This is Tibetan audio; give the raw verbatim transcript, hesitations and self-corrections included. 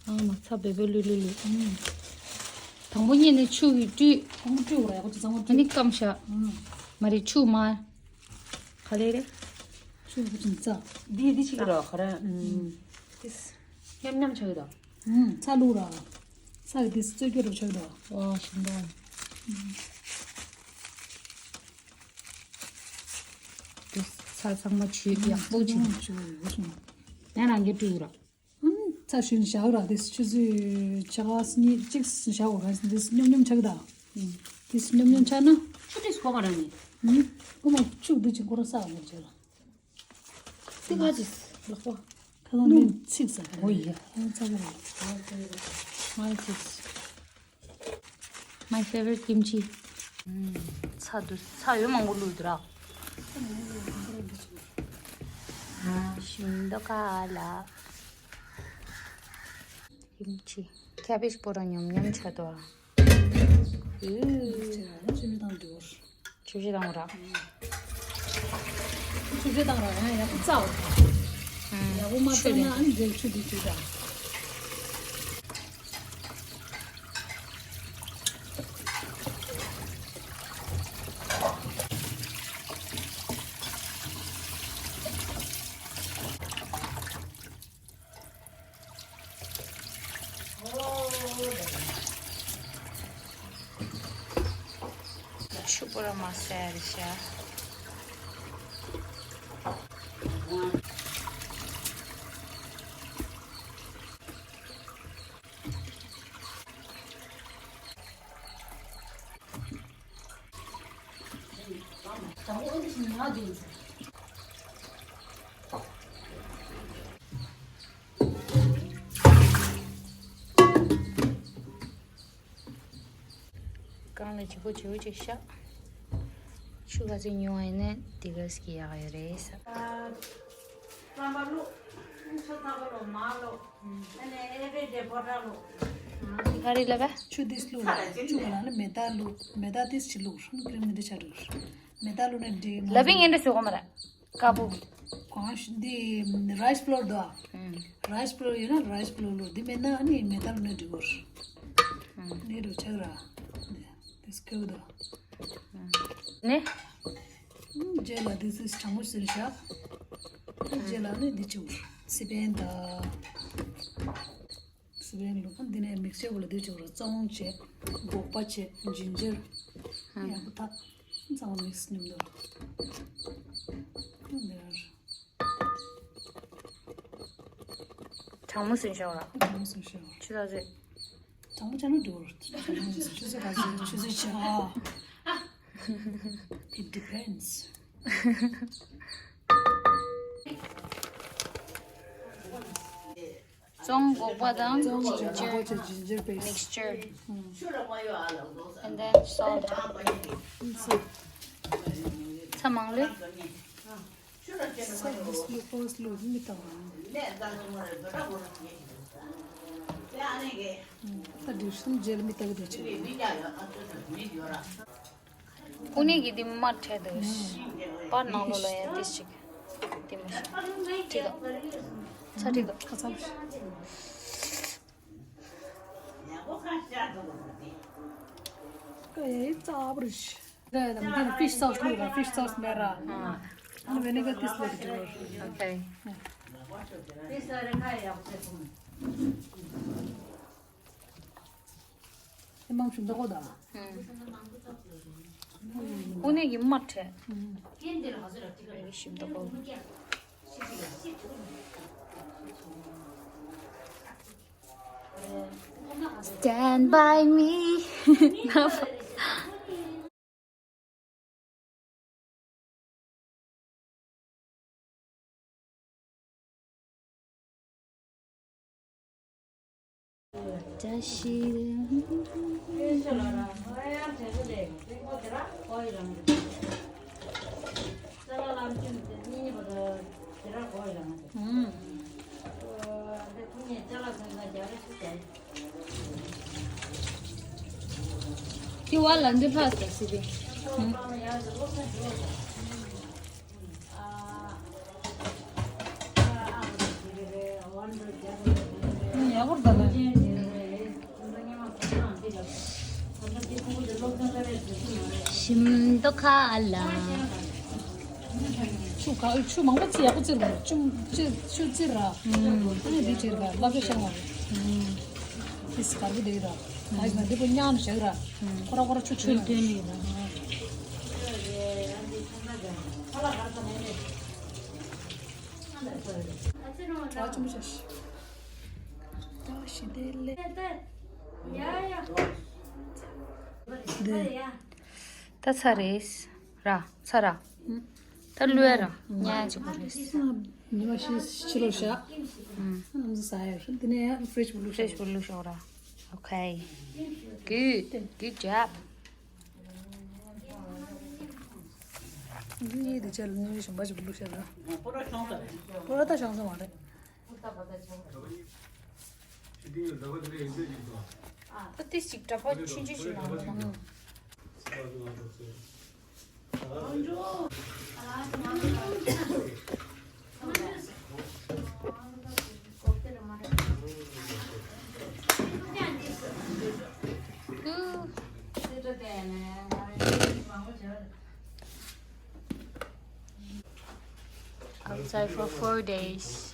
ཨ་མ་ཚ་བེ་བེ་ལུས་ལུས་ལུས། དང་པོ་ཉིད་ནས་ཆུ་ཡིས་བཀྲུས། དང་པོ་བཀྲུས་ར་ཡག་པོ་ཅིག་གཙང་མ་བཀྲུས། ཨ་ནི་སྐམ་བཞག་མ་རེད་ཆུ་མ། ག་ལེ་རེད། ཆུ་ཡག་པོ་ཅིག་བཙགས། འདི་འདི་ཅིག་ར་ག་ར། ཏིས། ཉམས་ཉམས་ཆགས་ཡོད་དོ། ཚ་བླུགས་ར། ཚ་གི་ཏིས་རྩོད་རྒྱུ་རུ་ཆགས་དོ། ཨོ་ཞིམ་དོ། ཚ་ཚང་མ་བྱུས་ཡག་པོ་བྱུས། ཡང་རང་གིས་བཀྲུས་ར། ཚ་ཞུན་བཞག་ར་དེ་ཆུ་ཚོད་ཕྱེད་ཀ་གཉིས་གཅིག་བཞག་འོ་ར་དེ་སྣུམ་སྣུམ་ཆགས་ད། དེ་སྣུམ་སྣུམ་ཆགས་ན། ཆུ་དེ་གོ་མ་ར་ནི། ཨུམ། ཀོ་མ་ཆུ་དེ་ཅིག་ཀོ་ར་ས་མ་བྱས་ར། དེ་ག་ཅིག་ལག་པ། ཁ་ལ་ནི་ཚིག་ས་གོ་ཡི་ཡ། ཨ་ཚ་ག་ར། མ་ཚིག My favorite kimchi. ཚ་དུ་ཚ་ཡོད་མང་པོ་བླུགས་འདུག་ར། ཞིམ་མདོག་ཁ་ལ། Kimchi. Cabbage པོ་ར་ཉམས་ཉམས་ཆགས་འདུག་ཨ། ཆུ་བཞི་དང་འདུག་ཆུ་བཞི་དང་ར། ཆུ་བཞི་དང་ར་ཡང་ཡག་པོ་བཙའ་བ། ཡག་པོ་མ་བཙའ་ན་ཨ་ནི་འབྲས་ཆུ་འདི་ཆུ་དང་། ཆུ་པོ་ར་མ་ཟ་ཡ་རེད་ཤག་གང་ལ་བྱེད་པོ་བྱེད་པོ་ཅིག་ཤག་ཆུ་ག་ཚོད་ཉུང་བ་ཡིན་ན་དེ་ག་ཟིག་ཡག་ཡོད་རེད་ས། རྩམ་པ་བླུགས། ཆུ་ཚ་པོ་བླུགས་མར་བླུགས། ཨ་ནི་ཨེ་བེ་དེ་པོ་ཏ་བླུགས། ག་རེ་ལབ་པ། ཆུ་དེ་བླུགས་ལ་ཆུ་ག་ལ་ནི་མེ་ཏ་བླུགས། མེ་ཏ་དེ་ཞིག་བླུགས་ཧྲུན་ཀྲིམ་འདི་ཆ་འགྲིག་མེ་ཏ་བླུགས་ནས་འདི་ལབ་པའི་ངན་འདྲ་ཟེར་གོ་མ་ར། དཀར་པོ། གོང་འདི་རའིས་ཕློར་དོ། རའིས་ཕློར་ཡོད་ན་རའིས་ཕློར་བླུགས། འདི་མེད་ན་ཨ་ནི་མེ་ཏ་བླུགས་ནས་འགྲིག་གོ་ནི་རུ་ཆག་ར། དེ་སྐྱོ་དོ། ནི། རྗེས་ལ་འདི་ཚོས་གྲང་མོ་ཟེར་བཞག་རྗེས་ལ་ནི་འདི་ཆུ་སི་པན་དང་། སི་པན་ལུག་འདི་ནས་མིག་སི་ཅར་བོ་ལ་འདི་ཆུ་ར་བཙོང་བྱས། སྒོག་པ་བྱས། ཇིན་ཇར། ཡག་པོ་ཐག་ཚང་མ་མིག་སི་མཉམ་དུ། འདི་ར། གྲང་མོ་ཟིན་ཤོག་ར། གྲང་མོ་ཟིན་ཤོག་ཆུ་ཚ་ཟེར། གྲང་མོ་ཆ་ན་འགྲོ། ཆུ་ཚ་ག་ཟེར་ཆུ་ཚ་ཆ། It depends. བཙོང་སྒོག་པ་དང་ཇིན་ཇར། ཇིན་ཇར་པེ་སི་ཊི། Mixture. And then salt. ཚྭ་མང་ལོས། ད་དུས་གསུམ་རྗེས་ལ་མི་ལྟ་གི་འདུག་ཅེས། ཀུ་ནི་གི་འདི་མར་འཕྲད་འདུག་པར་ནང་ལོགས་ལ་ཡང་ཏིས་ཅིག་འདི་མི་ཤེས། ཁྲིད་དོ། ཚྭ་ཁྲིད་དོ། ཁ་ཚ་པོ་ཞིག་ཨེ་ཙག་པོ་རེད། འདི་ནི་ཕིཤ་སོ་སི་བླུགས་ར། ཕིཤ་སོ་སི་མེད་ར། ཨ་ནི་ཝི་ནི་གར་ཏིས་བླུགས་འདུག Okay. དེ་མང་ཞིག་འདུག་གོ་ད། ཀུ་ནི་གི་མར་འཕྲད། ཞིམ་འདུག་གོ། Stand by me. བཀྲ་ཤིས། Ki wala ndi pasta sidi. Yagur dala. Shimdo ka ala. Chu ka chu mangba chi yagur chi ro. Chu chi chu chi ra. Ani di chi ra. Ba ke shang wa. This karbu de ra. Ai ma de ko nyan shang ra. Kora kora chu chu. ད་ཚར་རེད། ར་ཚར་ར། ད་ལུས་ར་ཉལ་ཅིག་པོ་རེད། ཉི་མ་ཤི་ཤི་ལོ་ཤ། ཨམ་ཟ་ཡ་ཤི་དེ་ནས་ཕྲེཤ་པོ་ལུས་ཤ། ཕྲེཤ་པོ་ལུས་ཤ་ར། Okay. Good. Good job. འདི་ཡིས་དེ་ཆ་ལ་ནི་ཞིམ་པ་ཞིག་བླུགས་ཤག་ལ། པོ་ར་ཤོང་ས་རེད། པོ་ར་ད་ཤོང་ས་མ་རེད། ད་ཏིས་ཅིག་གྲྭ་པ་ཆུང་ཆུང་ཞིག་ལ། Outside for four days.